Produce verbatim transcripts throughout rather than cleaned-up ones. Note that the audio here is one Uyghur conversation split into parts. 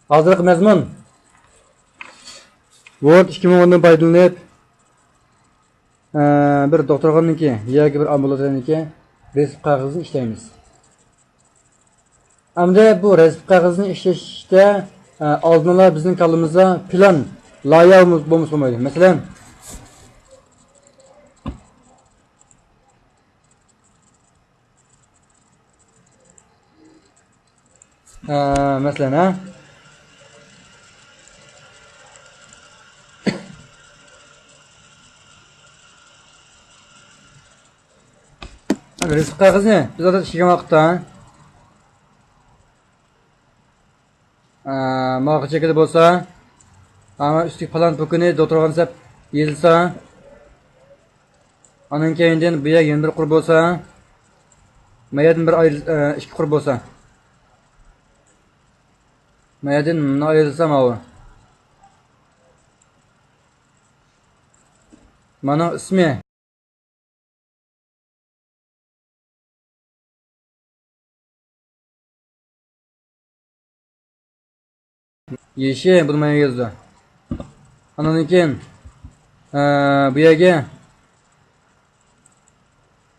ھازىرقى مەزمۇن. ۋورد ئىككى مىڭ ئوندىن پايدىلىنىپ، ئە، بىر دوختۇرخانىنىڭكى ياكى بىر ئامبۇلاتورىيەنىڭكى رېتسېپت قەغىزىنى ئىشلەيمىز. ئەمدى بۇ رېتسېپت قەغىزىنى ئىشلەشتە، ئە، ئالدىنلا بىزنىڭ كاللىمىزدا پىلان، لايىھە بولمىسا بولمايدۇ. مەسىلەن، ئە، مەسىلەن، ھە؟ رېتسېپت قەغىزىنى بىز ئادەتتە ئىشلىگەن ۋاقىتتا، ئە، ماۋۇ چېكىدە بولسا، ئانا ئۈستىگە پالان پوكىنى دوتۇرغان دەپ يېزىلسا، ئانىڭ كەينىدىن بۇ يەر يەنە بىر قۇر بولسا، ما يەردىن بىر ئايرىل-، ئە، ئىككى قۇر بولسا، ما يەردىن مۇنۇ ئايرىلسا ماۋۇ. مانا ئىسمى. يېشى بۇنى مانا يازدى. ئاندىن كېيىن، ئە، بۇ يەرگە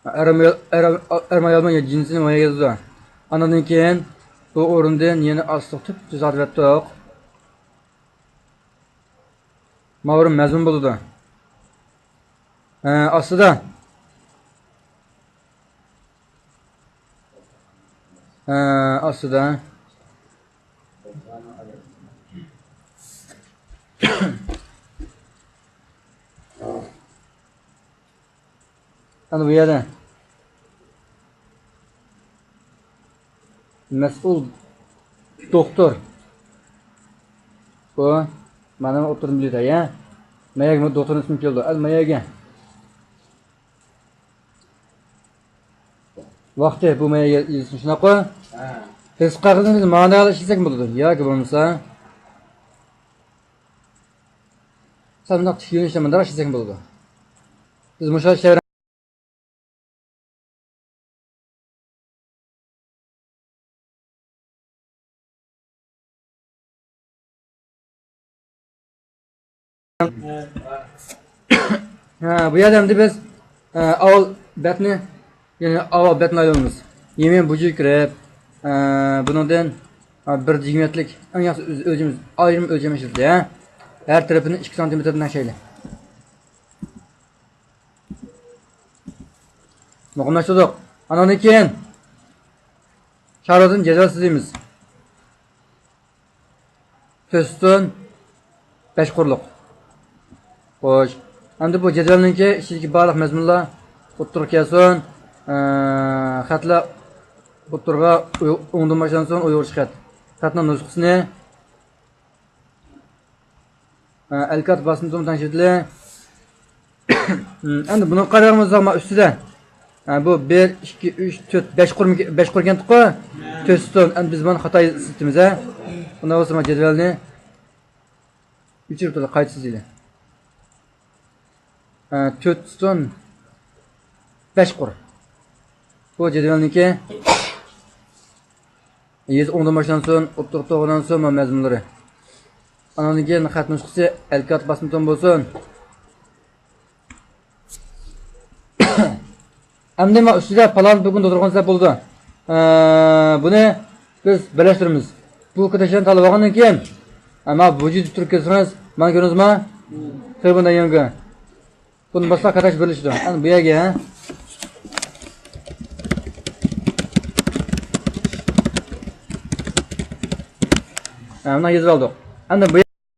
ئەر، ئەر، ئەر ئايالنىڭ جىنسىنى مانا يازدى. ئاندىن كېيىن بۇ ئورۇندىن يەنە ئاستىغا تۈپ تۈز ئاتىۋەتتۇق. ماۋۇ مەزمۇن بولىدۇ. ئە، ئاستىدا. ئە، ئاستىدا. ئەنە بۇ يەردە مەسئۇل دوختۇر. بۇ مانا ئوتتۇرىنى بىلىدۇ، يا؟ ما يەرگە دوختۇرنىڭ ئىسمى كېلىدۇ. ئەنە ما يەرگە. ۋاقتى بۇ ما يەرگە يېزىلسۇن، شۇنداققۇ؟ ھە. رېتسېپت قەغىزىنى بىز مانا ئىشلىسەك بولىدۇ. ياكى بولمىسا سەل مۇنداق تىك يۆنىلىشتە مۇنداق ئىشلىسەك بولىدۇ. بىز مۇشۇ ئىشلەۋېرىمىز. ھە، بۇ يەردە ئەمدى بىز، ئە، ئاۋۋال بەتنى، يەنى ئاۋۋال بەتنى ئايلىنىمىز. يېمى بۇجۇ كىرىپ، ئە، بۇنىڭدىن، ئە، بىر دېگمەتلىك ئەڭ ياخشى ئۆز-، ئۆلچىمىمىز، ئايرىم ئۆلچەم ئىشلىتىدۇ، ھە. ھەر تەرىپىنى ئىككى سانتىمېتىردىن تەڭشەيلى. مۇقىملاشتۇردۇق. ئانىڭدىن كېيىن شارودىن جەدۋەل سىزىمىز. تۆت ستون بەش قۇرلۇق. خوش. ئەمدى بۇ جەدۋەلنىڭكى ئىچىدىكى بارلىق مەزمۇنلار ئوتتۇرىغا كەلسۇن. ئە، خەتلەر ئوتتۇرىغا ئوڭدىن باشلانسۇن، ئۇيغۇرچە خەت. خەتنىڭ نۇسخىسىنى ئەلكات باسما تومغا تەڭشىۋېتىلى. ئەمدى بۇنىڭغا قارايمىز، مانا ئۈستىدە. ھە، بۇ بىر، ئىككى، ئۈچ، تۆت، بەش قۇر، بەش قۇر ئىكەنتىققۇ؟ تۆت ستون. ئەمدى بىز مانا خاتا ئىشلىتىپتىمىز، ھە؟ ئۇنداق بولسا مانا جەدۋەلنى ئۆچۈرۈپ تۇرۇپ قايتا سىزىلى. ھە، تۆت ستون بەش قۇر. بۇ جەدۋەلنىڭكى. يېزا ئوڭدىن باشلانسۇن، ئوتتۇرا توغرىلانسۇن، مانا مەزمۇنلىرى. ئانىڭدىن كېيىن خەت نۇسخىسى ئەلكات باسما توم بولسۇن. ئەمدى مانا ئۈستىدە پالان بۈگۈن دوتۇرغان سەپ بولىدۇ. ئە، بۇنى بىز بىرلەشتۈرىمىز. بۇ كاتەكچىلەرنى تاللاپ ئالغاندىن كېيىن، ئە، مانا بۇ جۈزنى تۈرتكە كەلسىڭىز، مانا كۆرىمىزما؟ خېرىبىن دەيەنگە. بۇنى باسساق كاتەكچى بىرلىشىدۇ. ئەنە بۇ يەرگە، ھە؟ ھە، مۇنداق يېزىپ ئالدۇق. ئەمدى بۇ